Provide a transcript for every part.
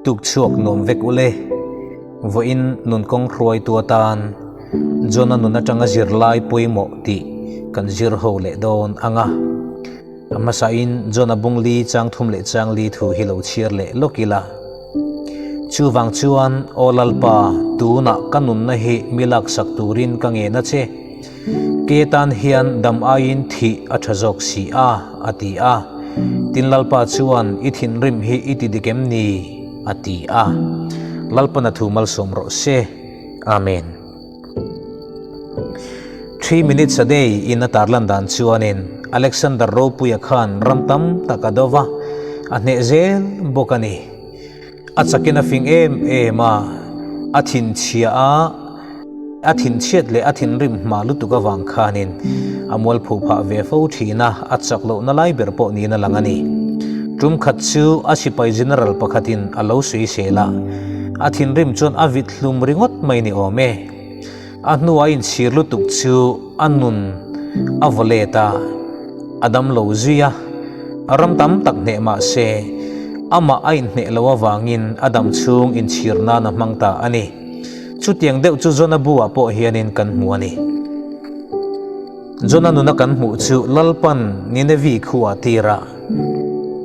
Tuk chhuak nuam vek ule. Vawiin nun kawng hruaitu atan Jona nun atanga zirlai pawimawh tih kan zir ho leh dawn ang a. A hmasain Jona bungli chang thum leh chang li thu hi lo chhiar leh lawk ila. Chuvang chuan Aw Lalpa, tunah ka nunna hi mi laksak turin ka ngen a che. Ke tan hian dam aiin thih a tha zawk si a, a ti a. Tin Lalpa chuan, I thinrim hi i ti dik em ni? a ti a. Lalpan a thu malsawm rawh se. Amen. Three minutes a day in a tarlan dan chuanin Alexander Ropuia khan ram tam tak a do va, a hneh zel bawk a ni. A chakin a fing em em a, a thinchhia a, a thinchhiat leh a thinrim hma lutuk avang khanin a mualpho phah ve fo thin a, a chak lohna lai ber pawh niin a lang a ni. Tum khat chu a sipai general pakhatin a lo sawi sel a, a thinrim chuan a vit hlum ringawt mai ni awm e. A hnuah a inchhir lutuk chu a nun a vaw let a, a dam lo zui a, ram tam tak hneh mah se, amah a inhneh lo avangin a dam chhung inchhir nan a hmang ta a ni. Chutiang deuh chu Jona bu-ah pawh hianin kan hmu a ni. Jona nuna kan hmuh chu Lalpan Ninevi khuaa tir a,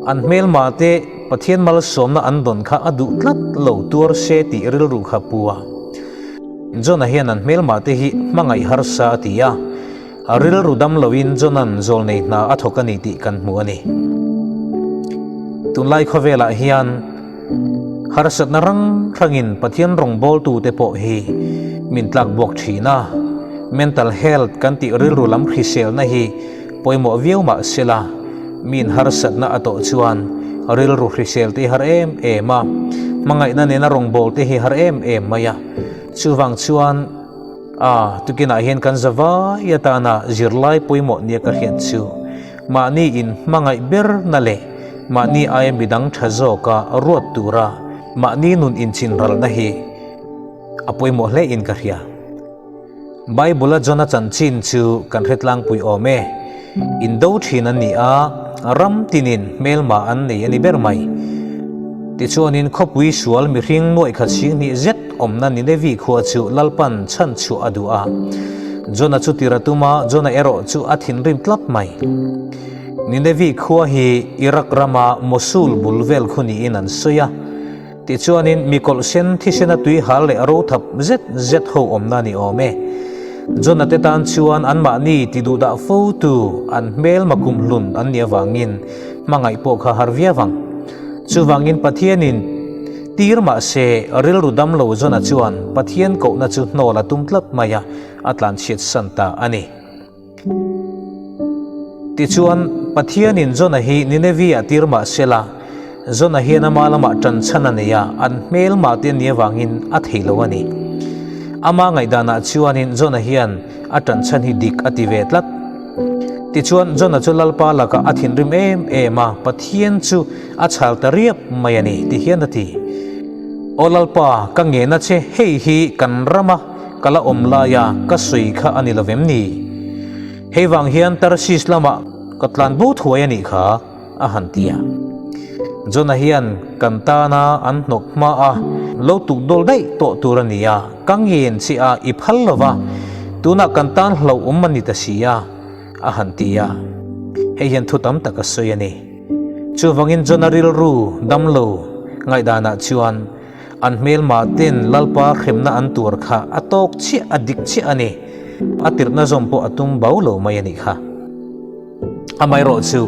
an hmelmate Pathian malsawmna an dawn kha a duh tlat lo tuar se tih rilru kha pu a. Jona hian an hmelmah te hi hmangaih harsa a ti a, a rilru dam loin Jona'n zawlnei hna a thawk a ni tih kan hmu a ni. Tunlai khawvelah hian harsatna rang hrangin Pathian rawngbawltute pawh hi min tlak buak thin a, mental health kan tih rilru lam hriselna hi pawimawh viau mah sela, miin harsatna a tawh chuan rilru hrisel te hi har em em a, hmangaihna nena rawngbâwl te hi har em em mai a. Chuvang chuan a tukinah hian kan za vai atana zirlai pawimawh nia ka hriat chu mahni in hmangaih ber na leh mahni aia midang tha zawka ruat tura mahni nun inchinralna hi a pawimawh hle in ka hria. Bible-a Jona chanchin chu kan hre tlangpui awm e. Indo thin an ni a, ram tinin hmelma an nei a ni ber mai. Tichuanin khawpui sual mihring nuaih khat singhnih zet awmna Ninevi khua chu Lalpan chhan chhuah a duh a. Jona chu tir a tum a, Jona erawh chu a thinrim tlat mai. Ninevi khua hi Iraq rama Mosul bul vel khu niin an sawi a. Tichuanin mi kawlh sen thisena tui hal leh ro thap zet zet ho awmna ni awm e. Jona te tan chuan anmahni ti duh dah fo tu an hmelma kum hlun an nih avangin hmangaih pawh kha har viau ang. Chuvangin Pathianin tir mah se rilru dam lo Jona chuan Pathian kohna chu hnawl a tum tlat mai a, a tlanchhiat san ta a ni. Tichuan, Pathianin Jona hi Ninevi-ah tir mah se la, Jona hian ama lamah ṭan chhan a nei a, an hmelmah te nia vangin a thei lo a ni. Ama ngaihdanah chuanin Jona hian a ṭan chhan hi dik a ti ve tlat. Tichuan, Jona chu Lalpa lakah a thinrim em em a, Pathian chu a chhal ta riap mai a ni, ti hian a ti. Aw Lalpa, ka ngen a che, hei hi kan rama Ka la awm laia ka sawi kha a ni lo vem ni? Hei vang hian Tarsis lamah ka tlan bo thuai a nih kha, a han ti a. Jona hian kan tana an hnawk hma a, lo tuk dawl daih tawh tur a ni a, ka ngen che a i phal lo va, tunah kan tan hlauhawm a ni ta si a, a han ti a. Hei hian thu tam tak a sawi a ni. Chuvangin Jona rilru damlo ngaihdanah chuan, An hmelma ten Lalpa hremna an tuar kha a tawk chiah, a dik chiah a ni. A tirhna zawm pawh a tum bau lo mai a nih kha. Amaherawh chu,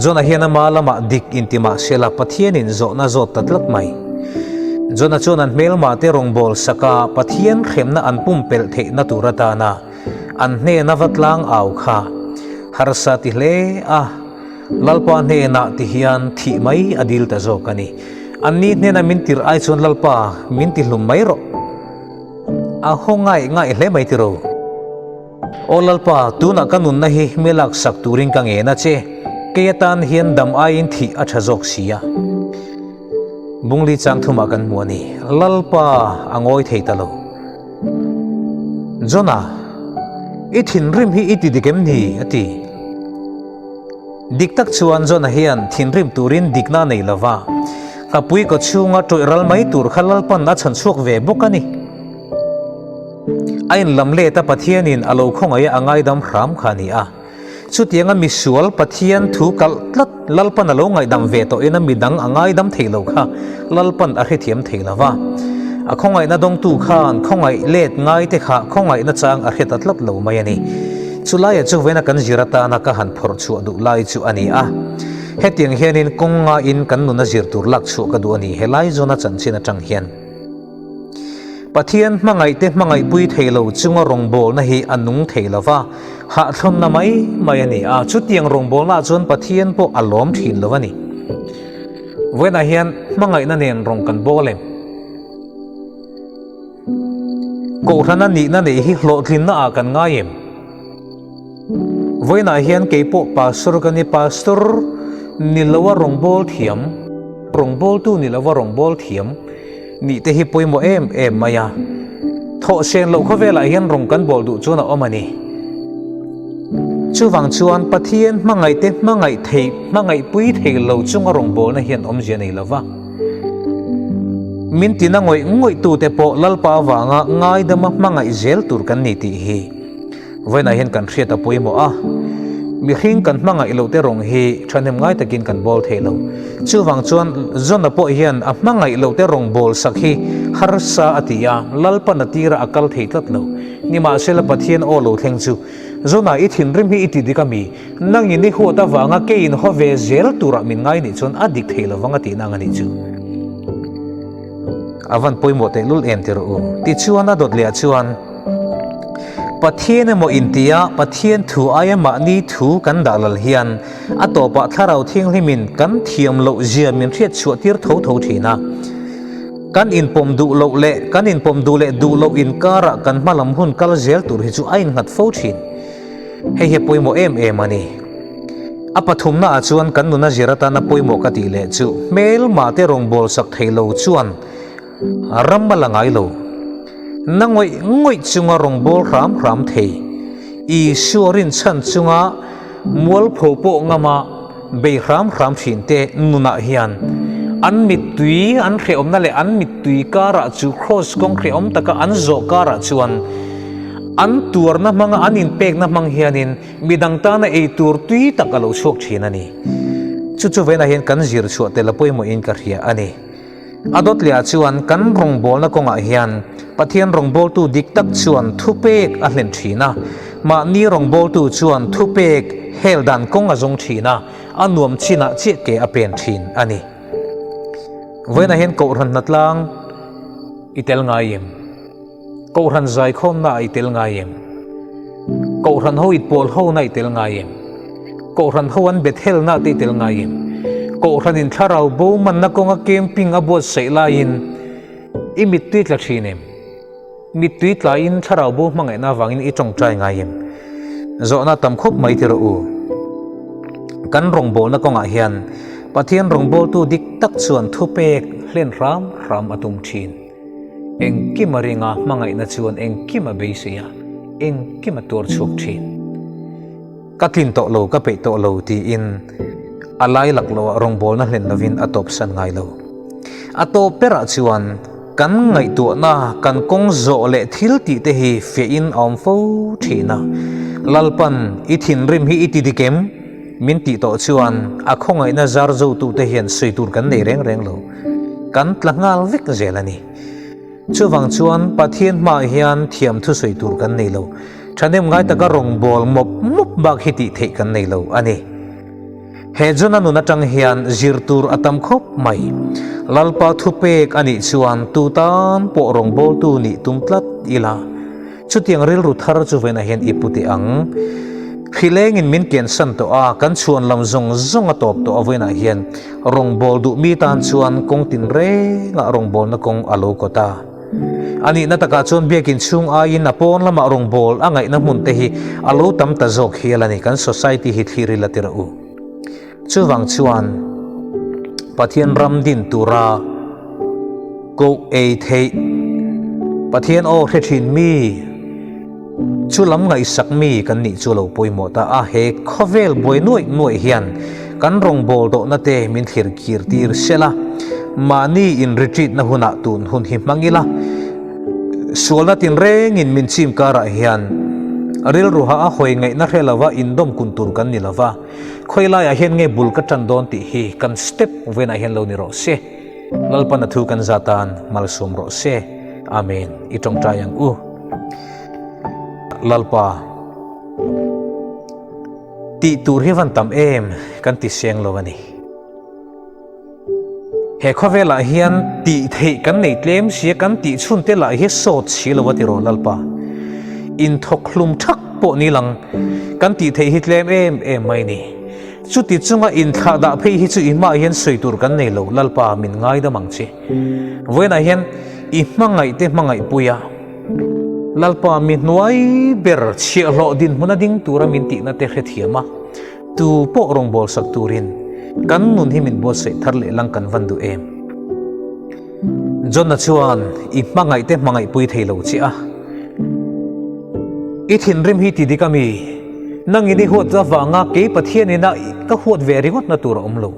Jona hian ama lamah dik inti mah se la Pathianin zawhna zawt ta tlat mai. Jona chuan an hmelma te rawngbâwl saka Pathian hremna an pumpelh theihna tur atana an hnena va tlang au kha harsa ti hle a. Lalpa hnenah ti hian thih mai a dil ta zawk a ni. Anni hnena min tirh ai chuan Lalpa min ti hlum mai rawh. A haw ngai ngai hle mai tiro. Aw Lalpa, tunah ka nunna hi mi laksak turin ka ngen a che. Kei atan hian dam aiin thih a tha zawk si a. Bungli chang thumah kan hmu a ni. Lalpa a ngawi thei ta lo. Jona, i thinrim hi i ti dik em ni? a ti. Dik tak chuan Jona hian thinrim turin dikna a nei lo va. Nghapui kaw chhunga tawih ral mai tur kha Lalpan a chhan chhuak ve bawk a ni. A inlam let a Pathianin a lo khawngaih a a ngaidam hram kha a ni a. Chutianga misual Pathian thu kalh tlat Lalpan a lo ngaihdam ve tawhin a midang a ngaidam thei lo kha Lalpan a hrethiam thei lo va. A khawngaihna dawngtu khan khawngaih let ngaite kha khawngaihna chang a hre ta tlat lo mai a ni. Chulaia chu vena kan zir atana ka han phawrh chhuah duh lai chu a ni a. Hetiang hianin kawng ngaiin kan nuna zir tur lak chhuah ka duh a ni helai zawna chanchin atang hian. Pathian hmangaihte hmangaihpui thei lo chunga rawngbawlna hi a nung thei lo va, hahthlawnna mai mai a ni a, chutiang rawngbawlnaah chuan Pathian pawh a lawm thin lo a ni. Vawiinah hian hmangaihna nen rawng kan bawl em? Kohhrana nihna neih hi hlawhtlinna ah kan ngai em? Vawiinah hian kei pawh pastor ka ni, pastor ni loa rawngbâwl thiam, rawngbâwltu ni loa rawngbâwl thiam nih te hi pawimawh em em mai a. Thawhsen loh khawvelah hian rawng kan bâwl duh chuan a awm a ni. Chuvang chuan Pathian hmangaihte hmangaih thei, hmangaihpui thei lo chunga rawngbâwlna hian awmzia nei lo va. Min tina ngawih ngawihtute pawh Lalpa avanga ngaidama hmangaih zel tur kan ni tih hi. Vawiinah hian kan hriat a pawimawh a, mihring kan hmangaih loh te rawng hi thahnem ngai takin kan bawl thei lo. Chuvang chuan Jona pawh hian a hmangaih loh te rawng bawl sak hi harsa a ti a, Lalpan a tira a kal thei tlat lo. Nimahsela Pathian aw lo thleng chu, Jona i thinrim hi i ti dik a mi? Nangin i huat avanga keiin haw ve zel turah min ngai nih chuan a dik thei lovang a tihna ang a nih chu. A van pawimawh tehlul em ti rawh u. Tichuan a dawt leh ah chuan, Pathian emaw intia Pathian thu aia mahni thu kan dah lal hian a tawpah Thlarau Thianghlimin kan thiam loh zia min hriat chhuah tir tho tho thin a. Kan inpawm duh loh leh kan inpawm duh leh duh loh inkarah kan hma lam hun kal zel tur hi chu a innghat fo thin. Hei hi a pawimawh em em a ni. A pathumna ah chuan kan nuna zir atana pawimawh ka tih leh chu hmelmah te rawngbâwl sak thei lo chuan Ram a la ngai lo. Na ngawih ngawih chunga rawngbâwl hram hram thei. Isua rinchhan chunga mualpho pawh ngama bei hram hram thin te nunah hian an mittui an hrehawmna leh an mittui karah chu kraws kawng hrehawm taka an zawh karah chuan an tuarna hmanga an inpekna hmang hianin midang tana ei tur tui tak a lo chhuak thin a ni. Chu chu vawiinah hian kan zir chhuah tel a pawimawhin ka hria a ni. A dawt lehah chuan kan rawngbawlna kawngah hian Pathian rawngbawltu dik tak chuan thupek a hlen thin a, mahni rawngbawltu chuan thupek hel dan kawng a zawng thin a, a nuam chinah chiah ke a pen thin a ni. Vawiinah hian Kohhran hnatlang i tel ngai em? Kohhran zaikhawmna ah i tel ngai em? Kohhran ho it pawl ho na i tel ngai em? Kohhran ho an Bethel na te i tel ngai em? Kohhran in thlarau bo manna kawnga camping a buatsaih laiin i mittui tla thin em? Mittui tlaiin thlarau bo hmangaihna avangin i tawngtai ngai em? Zawhna tam khawp mai ti rawh u. Kan rawngbawlna kawngah hian Pathian rawngbawltu dik tak chuan thupek hlen hram hram a tum thin. Engkim a ring a, hmangaihna chuan engkim a beisei a, engkim a tuar chhuak thin. Ka tlin tawh lo, ka peih tawh lo tiin a lai lak loh ah rawngbawlna hlen lovin a tawpsan ngai lo. A tawp berah chuan kan ngaihtuahna, kan kawng zawh leh thil tih te hi fiahin a awm fo thin a. Lalpan i thinrim hi i ti dik em? Min tih tawh chuan a khawngaihna zar zotute hian sawi tur kan nei reng reng lo. Kan tla nghal vek zel a ni. Chuvang chuan Pathian hmaah hian thiam thusawi tur kan nei lo. Thahnem ngai taka rawngbâwl mawp mawp bak hi tih theih kan nei lo a ni. He Jona nun atang hian zir tur a tam khawp mai. Lalpa thupek a nih chuan tu tan pawh rawngbâwltu nih tum tlat ila. Chutiang rilru thar chu vawiinah hian i pu teh ang. Hrilengin min kiansan tawh a, kan chhuan lam zawng zawng a tawp tawh a vawiinah hian rawngbâwl duh mi tan chuan kawng tinrengah rawngbâwlna kawng a lo kawt a. A nihna takah chuan biakin chhung aiin a pawn lamah rawngbâwl a ngaihna hmun te hi a lo tam ta zawk hial a ni, kan society hi thlir ila ti rawh u. Chuvang chuan Pathian ram din tura koh ei theih, Pathian aw hre thin mi, chu lam ngaihsak mi kan nih chu lo pawimawh ta a. He khawvel buai nuaih nuaih hian kan rawngbâwl dawhna te min thlir kir tir sel a. Mahni in retreat na hunah tun hun hi hmang ila, sualna tinrengin min chim karah hian rilru ha a hawi ngaihna hre lova indawm kun tur kan ni lova, khawi laiah hian nge bul ka tan dawn tih hi kan step venah hian lo ni rawh se. Lalpan a thu kan za tan malsawm rawh se. Amen. I tawngtai ang u. Lalpa. Tih tur hi van tam em kan ti seng lo a ni. He khawvelah hian tih theih kan nei tlem sia kan tih chhun te lah hi sawt si lo a ti rawh Lalpa. Inthawk hlum thak pawh ni lang kan tih theih hi tlem em em mai ni. Chuti chunga inthlah dah phei hi chu i hmaah hian sawi tur kan nei lo Lalpa min ngaidam ang che. Vawiinah hian i hmangaih te hmangaih pui a. Lalpa mi hnuai ber chhiahhlawh dinhmun a ding tura min tihna te hrethiam a. Tu pawh rawngbâwl sak turin kan nun hi min buatsaih thar leh lang kan van duh em? John-a chuan i hmangaih te hmangaihpui thei lo che a. I thinrim hi ti dik a mi? Nangin i huat avanga kei Pathian ina ka huat ve ringawtna tur a awm lo.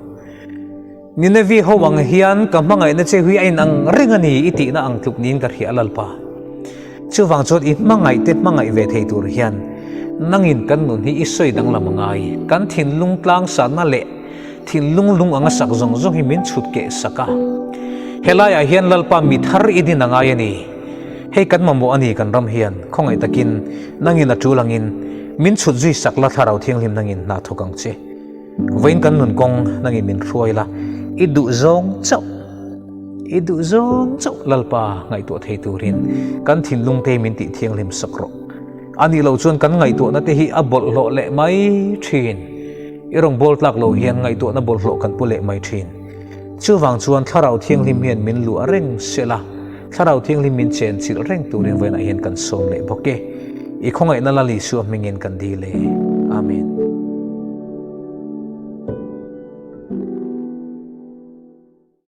Ninevi ho ang hian ka hmangaihna che hui a inang reng a ni i tihna ang tluk niin ka hria a Lalpa. Chuvang chuan i hmangaih te hmangaih ve thei tur hian nangin kan nun hi i sawi danglam a ngai. Kan thinlung tlang sanna leh thinlung lung anga sak zawng zawng hi min chhut keh sak a. Helaiah hian Lalpa mi thar i din a ngai a ni. Hei kan mamawh a ni kan ram hian khawngaih takin nangin a tul angin min chhut zui sak la Thlarau Thianghlim nangin hna thawk ang che. Vawiin kan nun kawng nangin min hruai la, i duh zawng chauh, i duh zawng chauh Lalpa ngaihtuah thei turin kan thinlung te min tih thianghlim sak rawh. A nih loh chuan kan ngaihtuahna te hi a bawlhhlawh leh mai thin. I rawn bawl tlak lo hian ngaihtuahna bawlhhlawh kan pu leh mai thin. Chuvang chuan Thlarau Thianghlim hian min luah reng sela, Thlarau Thianghlim min chen chilh reng turin vawiinah hian kan sawm leh bawk e. I khawngaihna Lal Isua hmingin kan dil e. Amen.